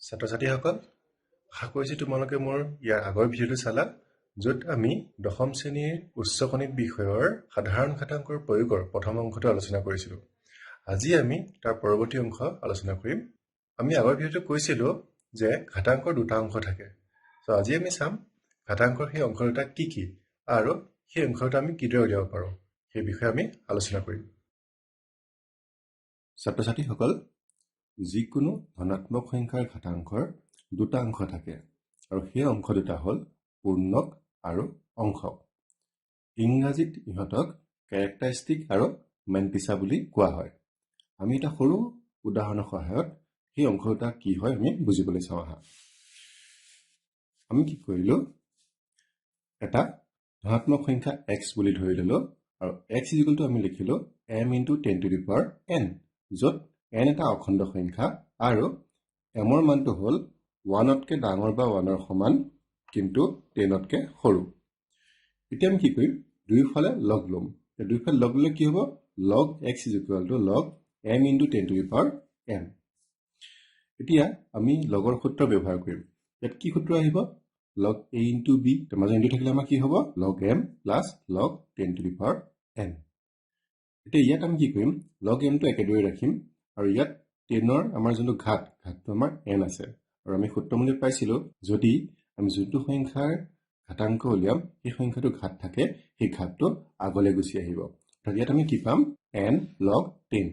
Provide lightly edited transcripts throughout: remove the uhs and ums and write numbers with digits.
ছাত্ৰ ছাত্ৰীসকল, আশা কৰিছোঁ তোমালোকে মোৰ ইয়াৰ আগৰ ভিডিঅ'টো চালা, য'ত আমি দশম শ্ৰেণীৰ উচ্চ গণিত বিষয়ৰ সাধাৰণ ঘাতাংকৰ প্ৰয়োগৰ প্ৰথম অংশটো আলোচনা কৰিছিলোঁ। আজি আমি তাৰ পৰৱৰ্তী অংশ আলোচনা কৰিম। আমি আগৰ ভিডিঅ'টো কৈছিলোঁ যে ঘাতাংকৰ দুটা অংশ থাকে। চ' আজি আমি চাম ঘাতাংকৰ সেই অংশ দুটা কি কি আৰু সেই অংশ দুটা আমি কিদৰে উলিয়াব পাৰোঁ, সেই বিষয়ে আমি আলোচনা কৰিম। ছাত্ৰ ছাত্ৰীসকল, যিকোনো ধনাত্মক সংখ্যাৰ ঘাতাংকৰ দুটা অংশ থাকে আৰু সেই অংশ দুটা হ'ল পূৰ্ণক আৰু অংশক। ইংৰাজীত ইহঁতক কেৰেক্টাৰিষ্টিক আৰু মেণ্টিচা বুলি কোৱা হয়। আমি এটা সৰু উদাহৰণৰ সহায়ত সেই অংশ দুটা কি হয় আমি বুজিবলৈ চাওঁ আহা। আমি কি কৰিলোঁ, এটা ধনাত্মক সংখ্যা এক্স বুলি ধৰি ল'লোঁ আৰু এক্স ইজিকুলটো আমি লিখিলোঁ m into 10 to the power n, য'ত এন এটা অখণ্ড সংখ্যা আৰু এমৰ মানটো হ'ল 1তকৈ ডাঙৰ বা 1ৰ সমান কিন্তু 10তকৈ সৰু। এতিয়া আমি কি কৰিম, দুয়োফালে লগ ল'ম। দুয়োফালে লগ ল'লে কি হ'ব, log x is equal to log m into 10 to the power n। এতিয়া আমি লগৰ সূত্ৰ ব্যৱহাৰ কৰিম। ইয়াত কি সূত্ৰ আহিব, লগ এ ইনটু বি, মাজত ইনটু থাকিলে আমাৰ কি হ'ব, log m plus log 10 to the power n। এতিয়া ইয়াত আমি কি কৰিম, লগ এমটো একেদৰে ৰাখিম আৰু ইয়াত 10ৰ আমাৰ যোনটো ঘাত, ঘাতটো আমাৰ এন আছে আৰু আমি সূত্ৰমূল্য পাইছিলোঁ যদি আমি যোনটো সংখ্যাৰ ঘাতাংক উলিয়াম সেই সংখ্যাটো ঘাত থাকে, সেই ঘাতটো আগলৈ গুচি আহিব। অৰ্থাৎ ইয়াত আমি কি পাম, এন লগ 10।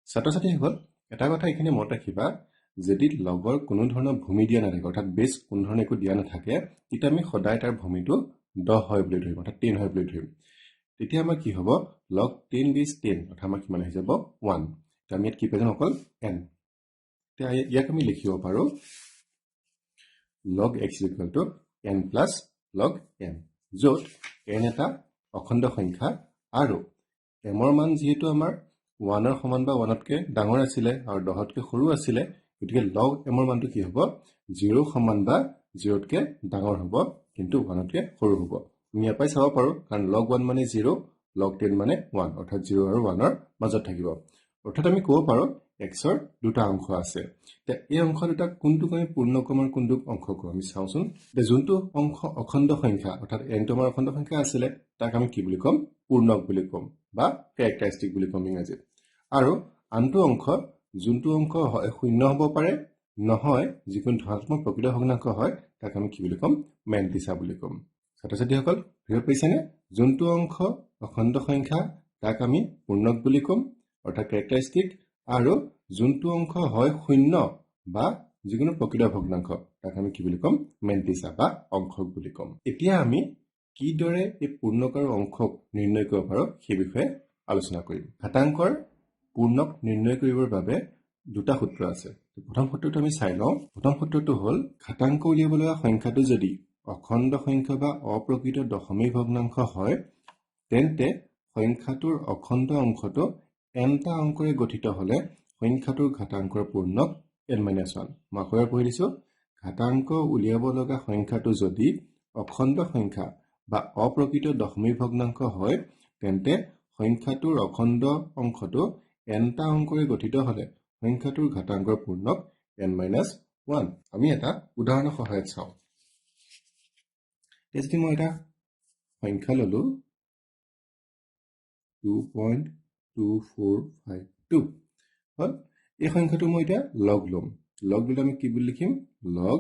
ছাত্ৰ ছাত্ৰীসকল, এটা কথা এইখিনি মনত ৰাখিবা, যদি লগৰ কোনো ধৰণৰ ভূমি দিয়া নাথাকে, অৰ্থাৎ বেছ কোনো ধৰণৰ একো দিয়া নাথাকে, তেতিয়া আমি সদায় তাৰ ভূমিটো 10 হয় বুলি ধৰিম, অৰ্থাৎ 10 হয় বুলি ধৰিম। তেতিয়া আমাৰ কি হ'ব, লগ 10 বেছ 10, অৰ্থাৎ আমাৰ কিমান আহি যাব, 1। আমি ইয়াত কি পাই যাম, অকল এন। এতিয়া ইয়াক আমি লিখিব পাৰোঁ log x equal to n plus log m, য'ত এন এটা অখণ্ড সংখ্যা আৰু এমৰ মান যিহেতু আমাৰ 1ৰ সমান বা 1তকৈ ডাঙৰ আছিলে আৰু 10তকৈ সৰু আছিলে, গতিকে লগ এমৰ মানটো কি হ'ব, 0 সমান বা 0তকৈ ডাঙৰ হ'ব কিন্তু 1তকৈ সৰু হ'ব। আমি ইয়াৰ পৰাই চাব পাৰোঁ, কাৰণ লগ 1 মানে 0, লগ 10 মানে 1, অৰ্থাৎ 0 আৰু 1ৰ মাজত থাকিব। অৰ্থাৎ আমি ক'ব পাৰোঁ এক্সৰ দুটা অংশ আছে। এতিয়া এই অংশ দুটা কোনটোক আমি পূৰ্ণ ক'ম আৰু কোনটোক অংশ ক'ম আমি চাওঁচোন। এতিয়া যোনটো অংশ অখণ্ড সংখ্যা, অৰ্থাৎ এনটো আমাৰ অখণ্ড সংখ্যা আছিলে, তাক আমি কি বুলি ক'ম, পূৰ্ণক বুলি ক'ম বা কেৰেক্টাৰিষ্টিক বুলি ক'ম ইংৰাজীত। আৰু আনটো অংশ যোনটো অংশ হয় শূন্য হ'ব পাৰে, নহয় যিকোনো ধনাত্মক প্ৰকৃত ভগ্নাংশ হয়, তাক আমি কি বুলি ক'ম, মেণ্টিচা বুলি ক'ম। ছাত্ৰ ছাত্ৰীসকল, ধৰিব পাৰিছেনে? যোনটো অংশ অখণ্ড সংখ্যা তাক আমি পূৰ্ণক বুলি ক'ম, অৰ্থাৎ কেৰেক্টাৰিষ্টিক, আৰু যোনটো অংশ হয় শূন্য বা যিকোনো প্ৰকৃত ভগ্নাংশ তাক আমি কি বুলি ক'ম, মেণ্টিচা বা অংশক বুলি ক'ম। এতিয়া আমি কিদৰে এই পূৰ্ণক আৰু অংশক নিৰ্ণয় কৰিব পাৰোঁ সেই বিষয়ে আলোচনা কৰিম। ঘাতাংকৰ পূৰ্ণক নিৰ্ণয় কৰিবৰ বাবে দুটা সূত্ৰ আছে। প্ৰথম সূত্ৰটো আমি চাই লওঁ। প্ৰথম সূত্ৰটো হ'ল ঘাতাংক উলিয়াব লগা সংখ্যাটো যদি অখণ্ড সংখ্যা বা অপ্ৰকৃত দশমিক ভগ্নাংশ হয়, তেন্তে সংখ্যাটোৰ অখণ্ড অংশটো এনটা অংকৰে গঠিত হ'লে সংখ্যাটোৰ ঘাতাংকৰ পূৰ্ণক এন মাইনাছ 1। মই আকৌ এবাৰ পঢ়ি দিছোঁ, ঘাতাংক উলিয়াব লগা সংখ্যাটো যদি অখণ্ড সংখ্যা বা অপ্ৰকৃত দশমিক ভগ্নাংশ হয়, তেন্তে সংখ্যাটোৰ অখণ্ড অংশটো এনটা অংকৰে গঠিত হ'লে সংখ্যাটোৰ ঘাতাংকৰ পূৰ্ণক এন মাইনাছ 1। আমি এটা উদাহৰণৰ সহায়ত চাওঁ। এতিয়া যদি মই এটা সংখ্যা ল'লোঁ 2.2452, হ'ল এই সংখ্যাটো মই এতিয়া লগ ল'ম। লগ ল'লে আমি কি বুলি লিখিম, লগ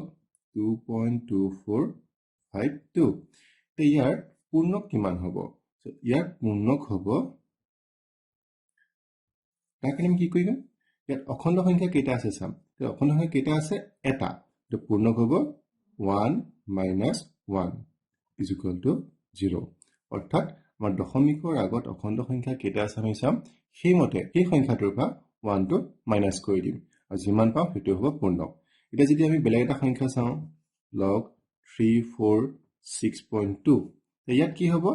2.2452। এতিয়া ইয়াৰ পূৰ্ণক কিমান হ'ব, ইয়াৰ পূৰ্ণক হ'ব, তাৰ কাৰণে আমি কি কৰিম, ইয়াত অখণ্ড সংখ্যা কেইটা আছে চাম। অখণ্ড সংখ্যা কেইটা আছে, এটা। পূৰ্ণক হ'ব 1 মাইনাছ 1 is equal to 0। অৰ্থাৎ আমাৰ দশমিকৰ আগত অখণ্ড সংখ্যা কেইটা আছে আমি চাম, সেইমতে সেই সংখ্যাটোৰ পৰা 1টো মাইনাছ কৰি দিম আৰু যিমান পাওঁ সেইটো হ'ব পূৰ্ণক। এতিয়া যদি আমি বেলেগ এটা সংখ্যা চাওঁ, লগ 346.2, ইয়াত কি হ'ব,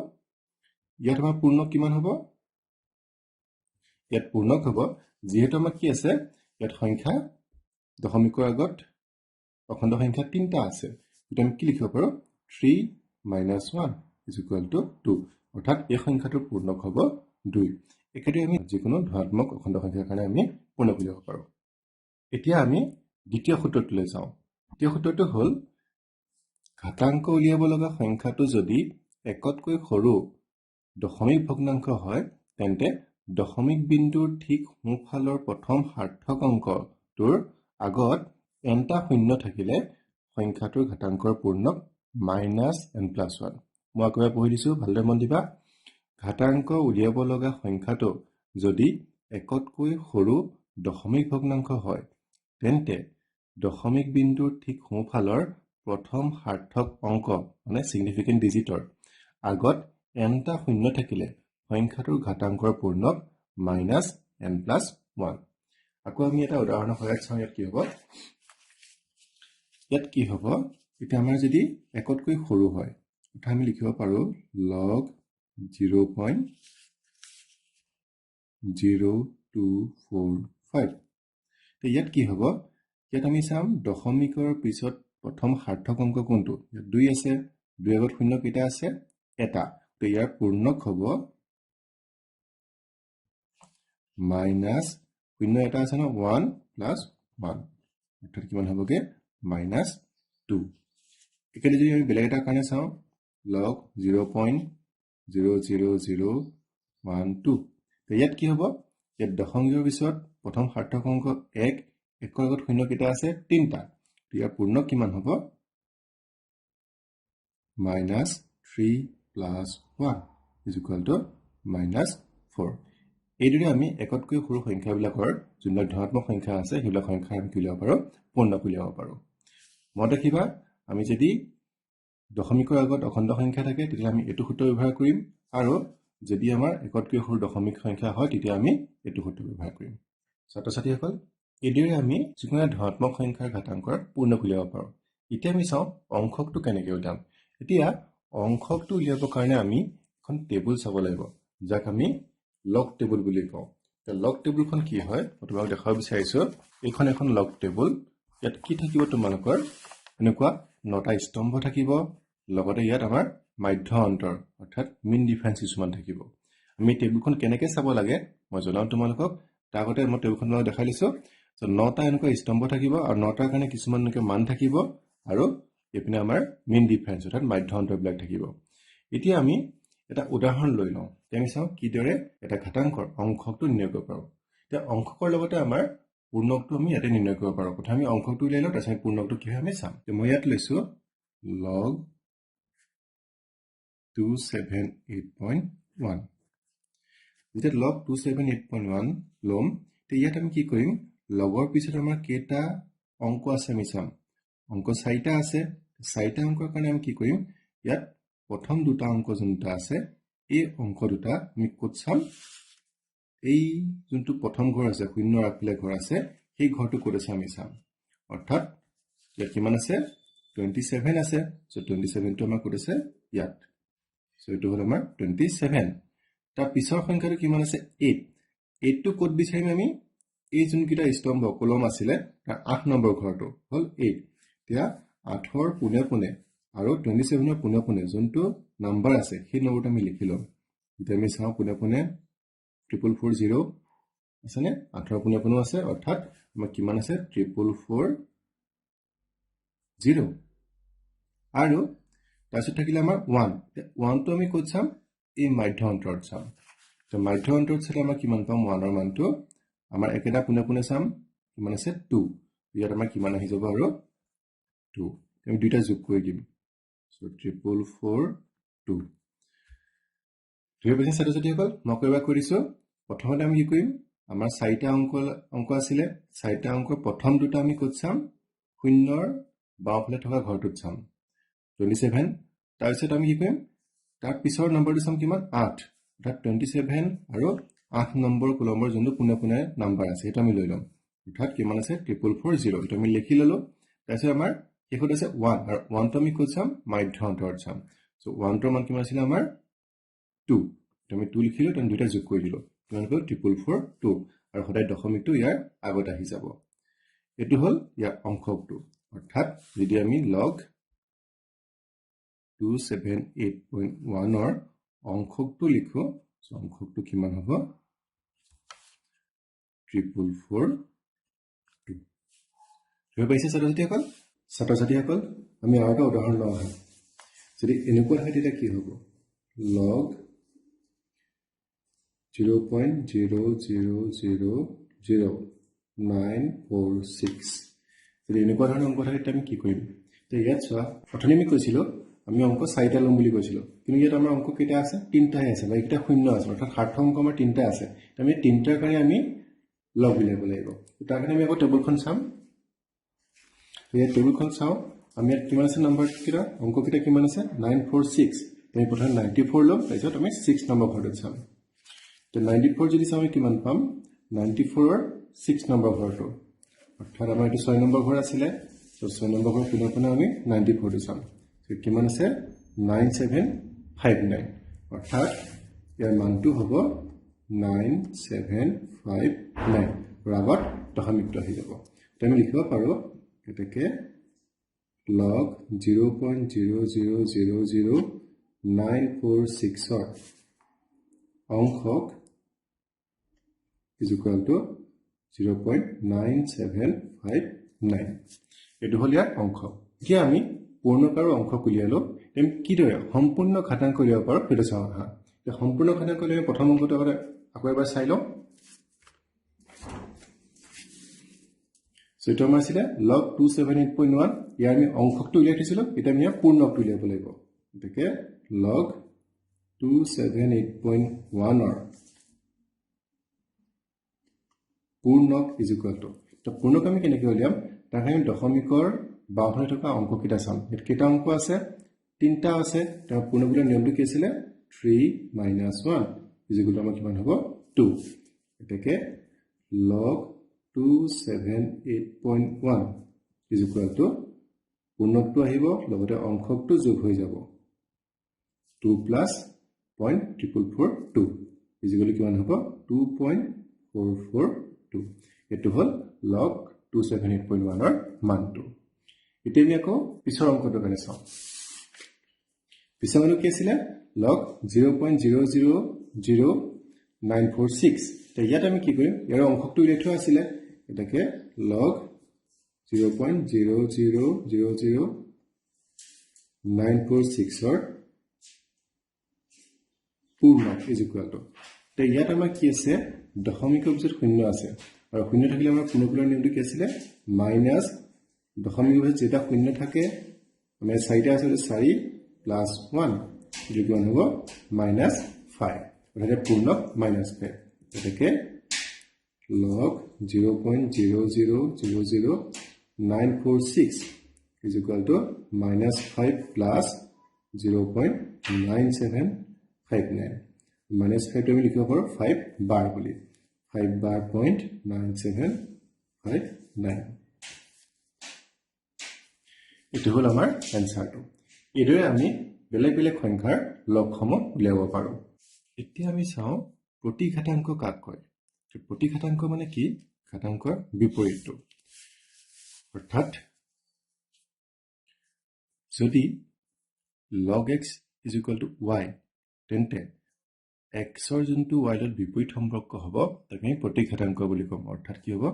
ইয়াত আমাৰ পূৰ্ণক কিমান হ'ব, ইয়াত পূৰ্ণক হ'ব, যিহেতু আমাৰ কি আছে, ইয়াত সংখ্যা দশমিকৰ আগত অখণ্ড সংখ্যা 3টা আছে, গতিকে আমি কি লিখিব পাৰোঁ, 3 মাইনাছ 1 is equal to 2, অৰ্থাৎ এই সংখ্যাটোৰ পূৰ্ণক হ'ব 2। একেদৰে আমি যিকোনো ধনাত্মক অখণ্ড সংখ্যাৰ কাৰণে আমি পূৰ্ণক উলিয়াব পাৰোঁ। এতিয়া আমি দ্বিতীয় সূত্ৰটোলৈ যাওঁ। দ্বিতীয় সূত্ৰটো হ'ল ঘাতাংক উলিয়াব লগা সংখ্যাটো যদি একতকৈ সৰু দশমিক ভগ্নাংশ হয় তেন্তে দশমিক বিন্দুৰ ঠিক সোঁফালৰ প্ৰথম সাৰ্থক অংকটোৰ আগত এনটা শূন্য থাকিলে সংখ্যাটোৰ ঘাতাংকৰ পূৰ্ণক মাইনাছ এন প্লাছ ওৱান। মই আকৌ এবাৰ পঢ়ি দিছোঁ, ভালদৰে মন দিবা। ঘাতাংক উলিয়াব লগা সংখ্যাটো যদি একতকৈ সৰু দশমিক ভগ্নাংশ হয় তেন্তে দশমিক বিন্দুৰ ঠিক সোঁফালৰ প্ৰথম সাৰ্থক অংক মানে ছিগনিফিকেণ্ট ডিজিটৰ আগত এনটা শূন্য থাকিলে সংখ্যাটোৰ ঘাতাংকৰ পূৰ্ণক মাইনাছ এন প্লাছ ওৱান। আকৌ আমি এটা উদাহৰণৰ সহায়ত চাওঁ ইয়াত কি হ'ব। ইয়াত কি হ'ব, এতিয়া আমাৰ যদি একতকৈ সৰু হয়, অৰ্থাৎ আমি লিখিব পাৰোঁ log 0.0245। ইয়াত কি হ'ব, ইয়াত আমি চাম দশমিকৰ পিছত প্ৰথম সাৰ্থক অংক কোনটো। ইয়াত 2 আছে, 2 আগত শূন্য কেইটা আছে, এটা। তো ইয়াৰ পূৰ্ণক হ'ব মাইনাছ শূন্য এটা আছে ন, ওৱান প্লাছ ওৱান, অৰ্থাৎ কিমান হ'বগৈ মাইনাছ টু। একেদৰে যদি আমি বেলেগ এটাৰ কাৰণে চাওঁ log 0.00012, ইয়াত কি হ'ব, ইয়াত দশমিকৰ পিছত প্ৰথম সাৰ্থক অংক এক, একৰ আগত শূন্য কেইটা আছে, তিনিটা। ইয়াৰ পূৰ্ণ কিমান হ'ব, minus three plus one is equal to minus four. এইদৰে আমি একতকৈ সৰু সংখ্যাবিলাকৰ যোনবিলাক ধনাত্মক সংখ্যা আছে সেইবিলাক সংখ্যা আমি কি উলিয়াব পাৰোঁ, পূৰ্ণক উলিয়াব পাৰোঁ। মনত ৰাখিবা, আমি যদি দশমিকৰ আগত অখণ্ড সংখ্যা থাকে তেতিয়া আমি এইটো সূত্ৰ ব্যৱহাৰ কৰিম, আৰু যদি আমাৰ একতকৈ সৰু দশমিক সংখ্যা হয় তেতিয়া আমি এইটো সূত্ৰ ব্যৱহাৰ কৰিম। ছাত্ৰ ছাত্ৰীসকল, এইদৰে আমি যিকোনো ধনাত্মক সংখ্যাৰ ঘাতাংকৰ পূৰ্ণক উলিয়াব পাৰোঁ। এতিয়া আমি চাওঁ অংশকটো কেনেকৈ উলিয়াম। এতিয়া অংশকটো উলিয়াবৰ কাৰণে আমি এখন টেবুল চাব লাগিব, যাক আমি লগ টেবুল বুলি কওঁ। লগ টেবুলখন কি হয় মই তোমাক দেখুৱাব বিচাৰিছোঁ। এইখন এখন লগ টেবুল। ইয়াত কি থাকিব তোমালোকৰ, এনেকুৱা 9টা স্তম্ভ থাকিব, লগতে ইয়াত আমাৰ মাধ্য অন্তৰ অৰ্থাৎ মিন ডিফাৰেঞ্চ কিছুমান থাকিব। আমি টেবুলখন কেনেকৈ চাব লাগে মই জনাম তোমালোকক। তাৰ আগতে মই টেবুলখন তোমালোকক দেখাই দিছোঁ। 9টা এনেকুৱা স্তম্ভ থাকিব আৰু 9টাৰ কাৰণে কিছুমান এনেকৈ মান থাকিব, আৰু এইপিনে আমাৰ মিন ডিফাৰেঞ্চ অৰ্থাৎ মাধ্য অন্তৰবিলাক থাকিব। এতিয়া আমি এটা উদাহৰণ লৈ লওঁ, এতিয়া আমি চাওঁ কিদৰে এটা ঘাতাংকৰ অংশকটো নিৰ্ণয় কৰিব পাৰোঁ। এতিয়া অংশকৰ লগতে আমাৰ পূৰ্ণকটো আমি ইয়াতে নিৰ্ণয় কৰিব পাৰোঁ। প্ৰথমে আমি অংশকটো উলিয়াই লওঁ, তাৰপিছত আমি পূৰ্ণকটো কি হয় আমি চাম। মই ইয়াত লৈছোঁ log 278.1। যেতিয়া log 278.1 ল'ম, তেতিয়া ইয়াত আমি কি কৰিম, লগৰ পিছত আমাৰ কেইটা অংক আছে আমি চাম। অংক 4টা আছে। 4টা অংকৰ কাৰণে আমি কি কৰিম, ইয়াত প্ৰথম দুটা অংক যোনটা আছে এই অংক দুটা আমি ক'ত চাম, এই যোনটো প্ৰথম ঘৰ আছে শূন্যৰ আগফালে ঘৰ আছে সেই ঘৰটো ক'ত আছে আমি চাম। অৰ্থাৎ ইয়াত কিমান আছে, 27 আছে। চ' 27টো আমাৰ ক'ত আছে, ইয়াত। চ' এইটো হ'ল আমাৰ 27। তাৰ পিছৰ সংখ্যাটো কিমান আছে, 8। 8টো ক'ত বিচাৰিম আমি, এই যোনকেইটা স্তম্ভ কলম আছিলে তাৰ 8 নম্বৰ ঘৰটো হ'ল 8। এতিয়া 8ৰ পোনে পোনে আৰু 27ৰ পোনে পোনে যোনটো নাম্বাৰ আছে সেই নম্বৰটো আমি লিখি ল'ম। এতিয়া আমি চাওঁ পোনে পোনে 4440 আছেনে, 8ৰ পোনে পোনেও আছে, অৰ্থাৎ আমাৰ কিমান আছে 4440। আৰু তাৰপিছত থাকিলে আমাৰ 1। 1টো আমি ক'ত চাম, এই মাধ্য অন্তৰত চাম। তো মাধ্য অন্তৰত চালে আমাৰ কিমান পাম, 1ৰ মানটো আমাৰ একেটা পোনে পোনে চাম কিমান আছে 2। ইয়াত আমাৰ কিমান আহি যাব আৰু 2। আমি দুইটা যোগ কৰি দিম। চ' 4442। ধৰি পাইছে ছাত্ৰ ছাত্ৰীসকল, মই আকৌ এবাৰ কৈ দিছোঁ। প্ৰথমতে আমি কি কৰিম, আমাৰ 4টা অংক আছিলে, 4টা অংকৰ প্ৰথম দুটা আমি ক'ত চাম, শূন্যৰ বাওঁফালে থকা ঘৰটোত চাম 27। তাৰপিছত আমি কি কৰিম, তাৰ পিছৰ নম্বৰটো চাম কিমান, 8। অৰ্থাৎ 27 আৰু 8 নম্বৰ কলমৰ যোনটো পোনে পোনে নাম্বাৰ আছে সেইটো আমি লৈ ল'ম। অৰ্থাৎ কিমান আছে 4440, এইটো আমি লিখি ল'লোঁ। তাৰপিছত আমাৰ শেষত আছে 1, আৰু 1টো আমি ক'ত চাম, মাধ্য অন্তৰত চাম। চ' 1টোৰ মান কিমান আছিলে আমাৰ 2। আমি 2 লিখিলোঁ, তেনে দুইটা যোগ কৰি দিলোঁ, কিমান হ'ল 4442। আৰু সদায় দশমিকটো ইয়াৰ আগত আহি যাব। এইটো হ'ল ইয়াৰ অংশকটো। অৰ্থাৎ যদি আমি log 278.1ৰ অংশকটো লিখোঁ, অংশকটো কিমান হ'ব, 4442। ধৰিব পাৰিছে ছাত্ৰ ছাত্ৰীসকল? ছাত্ৰ ছাত্ৰীসকল, আমি আৰু এটা উদাহৰণ লওঁ আহা। যদি এনেকুৱা হয় তেতিয়া কি হ'ব? Log 0.0000946। যদি এনেকুৱা ধৰণৰ অংক থাকে তেতিয়া আমি কি কৰিম? এতিয়া ইয়াত চোৱা, অথনি আমি কৈছিলোঁ আমি অংক চাৰিটা ল'ম বুলি কৈছিলোঁ, কিন্তু ইয়াত আমাৰ অংক কেইটা আছে? তিনিটাহে আছে, বা এইকেইটা শূন্য আছে, অৰ্থাৎ সাৰ্থক অংক আমাৰ তিনিটা আছে। আমি তিনিটাৰ কাৰণে আমি লগ উলিয়াব লাগিব। তাৰ কাৰণে আমি আকৌ টেবুলখন চাম। ইয়াত টেবুলখন চাওঁ, আমি ইয়াত কিমান আছে নাম্বাৰকেইটা, অংককেইটা কিমান আছে? 946। আমি প্ৰথমে 94 ল'ম, তাৰপিছত আমি 6 নম্বৰ ঘৰটোত চাম। তো 94 যদি চাওঁ আমি কিমান পাম? 94ৰ 6 নম্বৰ ঘৰটো, অৰ্থাৎ আমাৰ এইটো 6 নম্বৰ ঘৰ আছিলে। ত' 6 নম্বৰ ঘৰ পোনে পোনে আমি 94টো চাম। কিমান আছে? 9759, অৰ্থাৎ ইয়াৰ মানটো হ'ব 9759 আৰু আগত দশমিকটো আহি যাব। তো আমি লিখিব পাৰোঁ গতিকে log 0.0000946ৰ অংশক is equal to 0.9759। এইটো হ'ল ইয়াৰ অংশ। এতিয়া আমি পূৰ্ণক আৰু অংশক উলিয়ালোঁ, আমি কিদৰে সম্পূৰ্ণ ঘাতাংক উলিয়াব পাৰোঁ সেইটো চাওঁ আহা। সম্পূৰ্ণ ঘাতাংক উলিয়াই প্ৰথম অংকটো আগতে আকৌ এবাৰ চাই লওঁ। এইটো আমাৰ আছিলে log 278.1। ইয়াৰ আমি অংশকটো উলিয়াই থৈছিলোঁ, এতিয়া আমি ইয়াৰ পূৰ্ণকটো উলিয়াব লাগিব। গতিকে log 278.1ৰ পূৰ্ণক is equal to, তো পূৰ্ণক আমি কেনেকৈ উলিয়াম? তাৰ কাৰণে আমি দশমিকৰ বাওঁফালে থকা অংককেইটা চাম। ইয়াত কেইটা অংক আছে? তিনিটা আছে। তাৰ পূৰ্ণক উলিওৱাৰ নিয়মটো কি আছিলে? 3 মাইনাছ 1 is equal to আমাৰ কিমান হ'ব? 2। গতিকে log 278.1 is equal to পূৰ্ণকটো আহিব, লগতে অংশকটো যোগ হৈ যাব 2 প্লাছ 0.4442 is equal to কিমান হ'ব? 2.442। এইটো হ'ল log 278.1ৰ মানটো। এতিয়া আমি আকৌ পিছৰ অংকটোৰ কাৰণে চাওঁ। পিছৰ মানটো কি আছিলে? log 0.000946। ইয়াত আমি কি কৰিম? ইয়াৰ অংশকটো উলিয়াই থোৱা আছিলে, এটাকে log 0.0000946ৰ পূৰ্ণক is equal to. ইয়াত আমাৰ কি আছে? দশমিকৰ পিছত শূন্য আছে, আৰু শূন্য থাকিলে আমাৰ পূৰ্ণক উলিওৱাৰ নিয়মটো কি আছিলে? মাইনাছ দশমিকৰ পিছত যেইটা শূন্য থাকে, মানে চাৰিটা আছে, 4 প্লাছ 1 এইটো কিমান হ'ব? মাইনাছ 5, অৰ্থাৎ পূৰ্ণক মাইনাছ 5। গতিকে log 0.0000946 is equal to minus 5 plus 0.9759। Minus 5টো আমি লিখিব পাৰোঁ 5 বাৰ বুলি, 5 বাৰ 0.9759। এইটো হ'ল আমাৰ এনচাৰটো। এইদৰে আমি বেলেগ বেলেগ সংখ্যাৰ লগসমূহ উলিয়াব পাৰোঁ। এতিয়া আমি চাওঁ প্ৰতিঘাতাংক কাক কয়। প্ৰতিঘাতাংক মানে কি? ঘাতাংকৰ বিপৰীতটো, অৰ্থাৎ যদি log x is equal to y, তেন্তে এক্সৰ যোনটো y লগত বিপৰীত সম্পৰ্ক হ'ব তাক আমি প্ৰতিঘাতাংক বুলি ক'ম। অৰ্থাৎ কি হ'ব?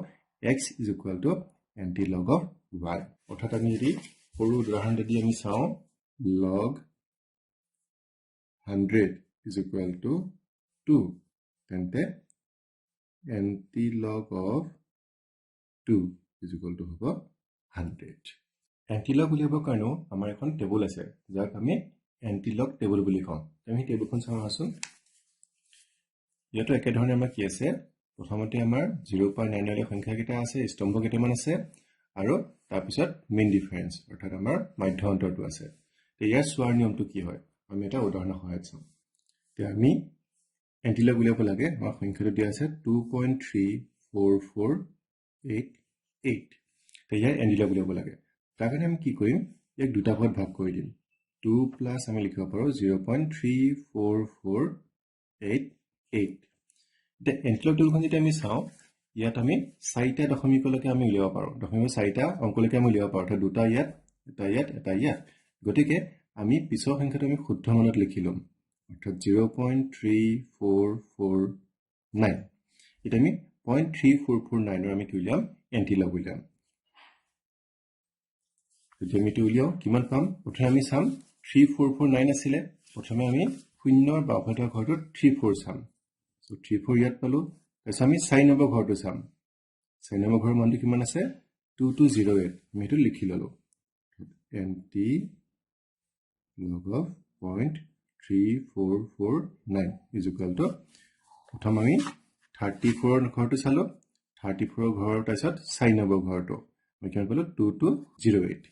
x is equal to anti log of y। অৰ্থাৎ আমি যদি সৰু উদাহৰণ যদি আমি চাওঁ, log 100 is equal to 2, তেন্তে anti log of 2 is equal to হ'ব 100। এণ্টি লগ উলিয়াবৰ কাৰণেও আমাৰ এখন টেবুল আছে, যাক আমি এণ্টি লগ টেবুল বুলি কওঁ। আমি সেই টেবুলখন চাওঁ আহাচোন। ইয়াতো একেধৰণে আমাৰ কি আছে? প্ৰথমতে আমাৰ 0.9 সংখ্যাকেইটা আছে, স্তম্ভ কেইটামান আছে, আৰু তাৰপিছত মেইন ডিফাৰেঞ্চ অৰ্থাৎ আমাৰ মাধ্য অন্তৰটো আছে। ইয়াৰ চোৱাৰ নিয়মটো কি হয় আমি এটা উদাহৰণৰ সহায়ত চাওঁ। এতিয়া আমি এণ্টি লগ উলিয়াব লাগে। আমাৰ সংখ্যাটো দিয়া আছে 2.34488। ইয়াৰ এণ্টি লগ উলিয়াব লাগে। তাৰ কাৰণে আমি কি কৰিম? ইয়াক দুটা ভাগত ভাগ কৰি দিম। 2 প্লাছ আমি লিখিব পাৰোঁ 0.34488। এতিয়া এণ্টি লগ টেবুলখন যেতিয়া আমি চাওঁ, ইয়াত আমি চাৰিটা দশমিকলৈকে আমি উলিয়াব পাৰোঁ, দশমিকৰ চাৰিটা অংকলৈকে আমি উলিয়াব পাৰোঁ, অৰ্থাৎ দুটা ইয়াত, এটা ইয়াত, এটা ইয়াত। গতিকে আমি পিছৰ সংখ্যাটো আমি শুদ্ধ মানত লিখি ল'ম, অৰ্থাৎ 0.3449। এতিয়া আমি 0.3449ৰ আমি কি উলিয়াম? এণ্টি লগ উলিয়াম। যদি আমি এইটো উলিয়াওঁ কিমান পাম? প্ৰথমে আমি চাম 3449 আছিলে, প্ৰথমে আমি শূন্যৰ বাওঁফালে থকা ঘৰটোত 34 চাম। চ' 34 ইয়াত পালোঁ। তাৰপিছত আমি 4 নম্বৰ ঘৰটো চাম। 4 নম্বৰ ঘৰৰ মানটো কিমান আছে? 2208। আমি সেইটো লিখি ল'লোঁ। Antilog of 0.3449 is equal to, প্ৰথম আমি 34ৰ ঘৰটো চালোঁ, 34ৰ ঘৰৰ তাৰপিছত 4 নম্বৰ ঘৰটো আমি কিমান পালোঁ? 2208।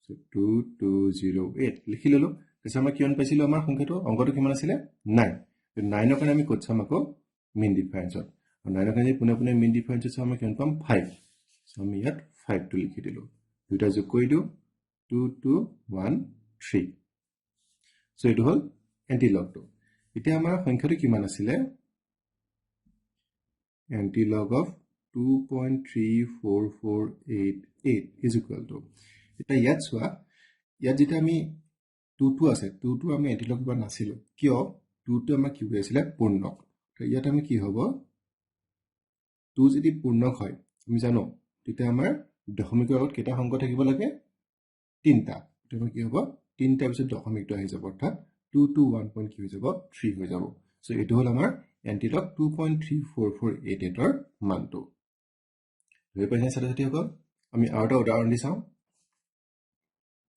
চ' 2208 লিখি ল'লোঁ। তাৰপিছত আমাৰ কিমান পাইছিলোঁ? আমাৰ সংখ্যাটো অংকটো কিমান আছিলে? 9। 9ৰ কাৰণে আমি ক'ত চাম? আকৌ মেইন ডিফাৰেঞ্চত। আৰু 9ৰ কাৰণে পোনে পোনে মেইন ডিফাৰেঞ্চত চাম, আমি কিমান পাম? 5। চ' আমি ইয়াত 5টো লিখি দিলোঁ। দুটা যোগ কৰি দিওঁ, 2213। চ' এইটো হ'ল এণ্টিলগটো। এতিয়া আমাৰ সংখ্যাটো কিমান আছিলে? Antilog of 2.34488 is equal to, এতিয়া ইয়াত চোৱা, ইয়াত যেতিয়া আমি 2 আছে, 2 আমি এণ্টিলগ লোৱা নাছিলোঁ। কিয়? 2 আমাৰ কি হৈ আছিলে? পূৰ্ণক। ইয়াত আমি কি হ'ব? 2 যদি পূৰ্ণক হয় আমি জানো, তেতিয়া আমাৰ দশমিকৰ আগত কেইটা অংক থাকিব লাগে? 3টা। তেতিয়া আমাৰ কি হ'ব? 3টাৰ পিছত দশমিকটো আহি যাব, অৰ্থাৎ 221 পইণ্ট কি হৈ যাব? 3 হৈ যাব। চ' এইটো হ'ল আমাৰ এণ্টিলগ 2.34488ৰ মানটো। ধৰি পাইছে ছাত্ৰ ছাত্ৰীসকল? আমি আৰু এটা উদাহৰণ দি চাওঁ।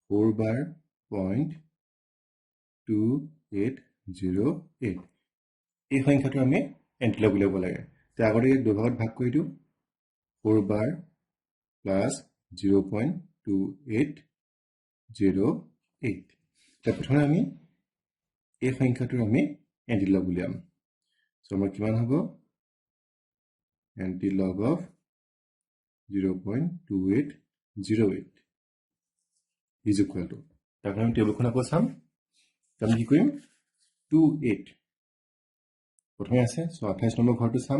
4 বাৰ 0.2808, এই সংখ্যাটো আমি এণ্টিলগ উলিয়াব লাগে। এতিয়া আগতে ইয়াক দুভাগত ভাগ কৰি দিওঁ, 4 বাৰ প্লাছ 0.2808। এতিয়া প্ৰথমে আমি এই সংখ্যাটোৰ আমি এণ্টিলগ উলিয়াম। চ' আমাৰ কিমান হ'ব? Antilog of 0.2808 is equal to, তাৰপিছত আমি টেবুলখন আকৌ চাম। আমি কি কৰিম? 28 প্ৰথমে আছে, চ' 28 নম্বৰ ঘৰটো চাম।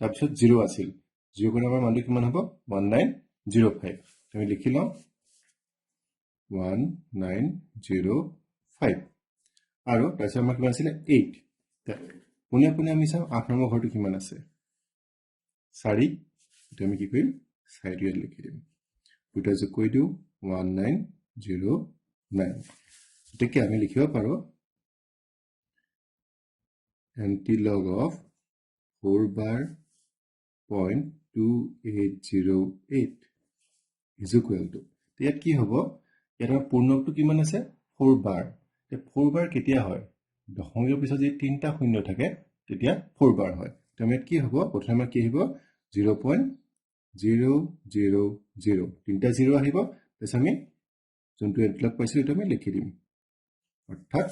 তাৰপিছত 0 আছিল, 0 কৰিলে আমাৰ মানটো কিমান হ'ব? 1905। আমি লিখি লওঁ 1905। আৰু তাৰপিছত আমাৰ কিমান আছিলে? 8। পোনে পোনে আমি চাম 8 নম্বৰ ঘৰটো কিমান আছে? 4। এতিয়া আমি কি কৰিম? 4টো ইয়াত লিখি দিম। দুটা যোগ কৰি দিওঁ, 1909। গতিকে আমি লিখিব পাৰোঁ এণ্টিলগ of 4 bar 0.2808 is equal to, ইয়াত কি হ'ব? ইয়াত আমাৰ পূৰ্ণকটো কিমান আছে? 4 বাৰ। 4 বাৰ কেতিয়া হয়? দশমিকৰ পিছত যদি 3টা শূন্য থাকে তেতিয়া 4 বাৰ হয়। তেতিয়া ইয়াত কি হ'ব? প্ৰথমে আমাৰ কি আহিব? 0.000, 3টা 0 আহিব। তাৰপিছত আমি যোনটো এণ্টিলগ পাইছিলোঁ সেইটো আমি লিখি দিম। অৰ্থাৎ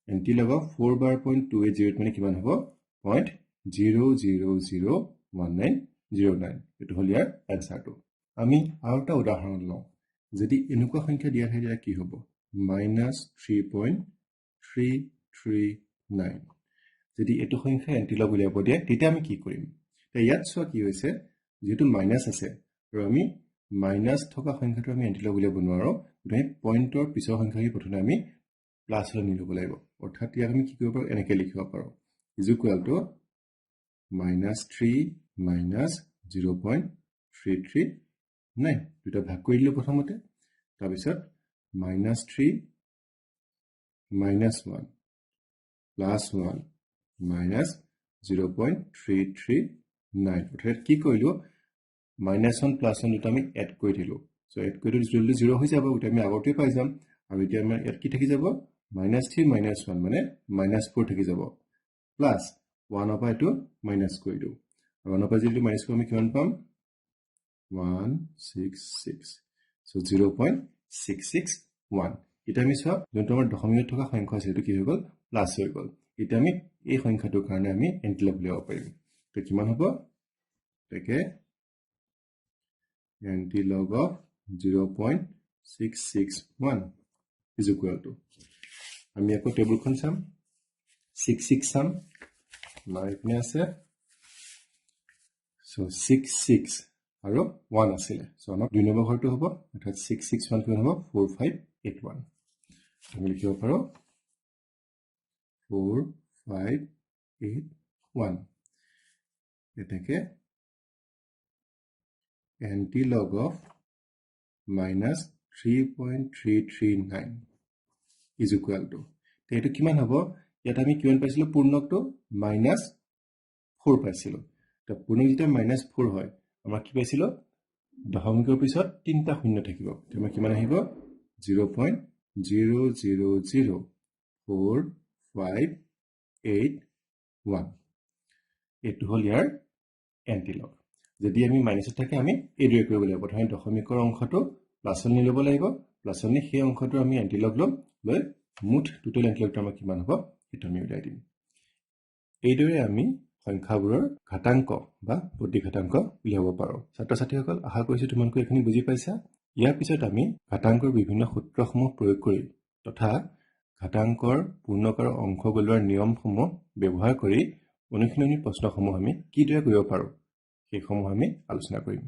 এণ্টিলগ অফ 4 বাৰ 0.2808 মানে কিমান হ'ব? 0.0001909। এইটো হ'ল ইয়াৰ এনচাৰটো। আমি আৰু এটা উদাহৰণ লওঁ। যদি এনেকুৱা সংখ্যা দিয়া থাকে তেতিয়া কি হ'ব? -3.339। যদি এইটো সংখ্যা এণ্টিলগ উলিয়াব দিয়ে তেতিয়া আমি কি কৰিম? ইয়াত চোৱা কি হৈছে, যিহেতু মাইনাছ আছে আৰু আমি মাইনাছ থকা সংখ্যাটো আমি এণ্টিলগ উলিয়াব নোৱাৰোঁ, গতিকে আমি পইণ্টৰ পিছৰ সংখ্যাখিনি প্ৰথমে আমি প্লাছলৈ নি ল'ব লাগিব। অৰ্থাৎ ইয়াক আমি কি কৰিব পাৰোঁ? এনেকৈ লিখিব পাৰোঁ, is equal to -3 minus 0.339। দুটা ভাগ কৰি দিলোঁ প্ৰথমতে, তাৰপিছত -3 -1 প্লাছ 1 মাইনাছ 0.339। অৰ্থাৎ কি কৰিলোঁ? -1 প্লাছ 1 দুটা আমি এড কৰি দিলোঁ। চ' এড কৰি দিলোঁ 0 হৈ যাব, গতিকে আমি আগৰটোৱে পাই যাম। আৰু এতিয়া আমাৰ ইয়াত কি থাকি যাব? -3 -1 মানে -4 থাকি যাব, প্লাছ 1ৰ পৰা এইটো মাইনাছ কৰি দিওঁ। আৰু 1ৰ পৰা যদি মাইনাছ কৰোঁ আমি কিমান পাম? 166। চ' 0.661। এতিয়া আমি চোৱা যোনটো আমাৰ দশমিকত থকা সংখ্যা আছে সেইটো কি হৈ গ'ল? প্লাছ হৈ গ'ল। এতিয়া আমি এই সংখ্যাটোৰ কাৰণে আমি এণ্টিলগ উলিয়াব পাৰিম। তো কিমান হ'ব? তাকে antilog of 0.661 is equal to, আমি আকৌ টেবুলখন চাম, 6 6 চাম, আমাৰ এইপিনে আছে। চ' 6 6 আৰু 1 আছিলে। চ' আমাৰ 2 নম্বৰ ঘৰটো হ'ব, অৰ্থাৎ 6 6 1 কিমান হ'ব? 4 5 8 1। আমি লিখিব পাৰোঁ 4 5 8 1। এতেকে এণ্টিলগ of minus 3.339 is equal to, এইটো কিমান হ'ব? ইয়াত আমি কিমান পাইছিলোঁ? পূৰ্ণকটো -4 পাইছিলোঁ। তো পূৰ্ণক যেতিয়া -4 হয়, আমাৰ কি পাইছিলোঁ? দশমিকৰ পিছত তিনিটা শূন্য থাকিব। আমাৰ কিমান আহিব? 0.0004581। এইটো হ'ল ইয়াৰ এণ্টিলগ। যদি আমি মাইনাছত থাকে, আমি এইদৰে কৰিব লাগিব। প্ৰথমে দশমিকৰ অংশটো প্লাছলৈ নি ল'ব লাগিব। প্লাছলৈ নি সেই অংশটো আমি এণ্টিলগ ল'ম, লৈ মুঠ টোটেল এণ্টিলগটো আমাৰ কিমান হ'ব, সেইটো আমি উলিয়াই দিম। এইদৰে আমি সংখ্যাবোৰৰ ঘাতাংক বা প্ৰতিঘাতাংক উলিয়াব পাৰোঁ। ছাত্ৰ ছাত্ৰীসকল, আশা কৰিছোঁ তোমালোকে এইখিনি বুজি পাইছা। ইয়াৰ পিছত আমি ঘাতাংকৰ বিভিন্ন সূত্ৰসমূহ প্ৰয়োগ কৰি তথা ঘাতাংকৰ পূৰ্ণক আৰু অংশ গলোৱাৰ নিয়মসমূহ ব্যৱহাৰ কৰি অনুশীলনী প্ৰশ্নসমূহ আমি কিদৰে কৰিব পাৰোঁ, সেইসমূহ আমি আলোচনা কৰিম।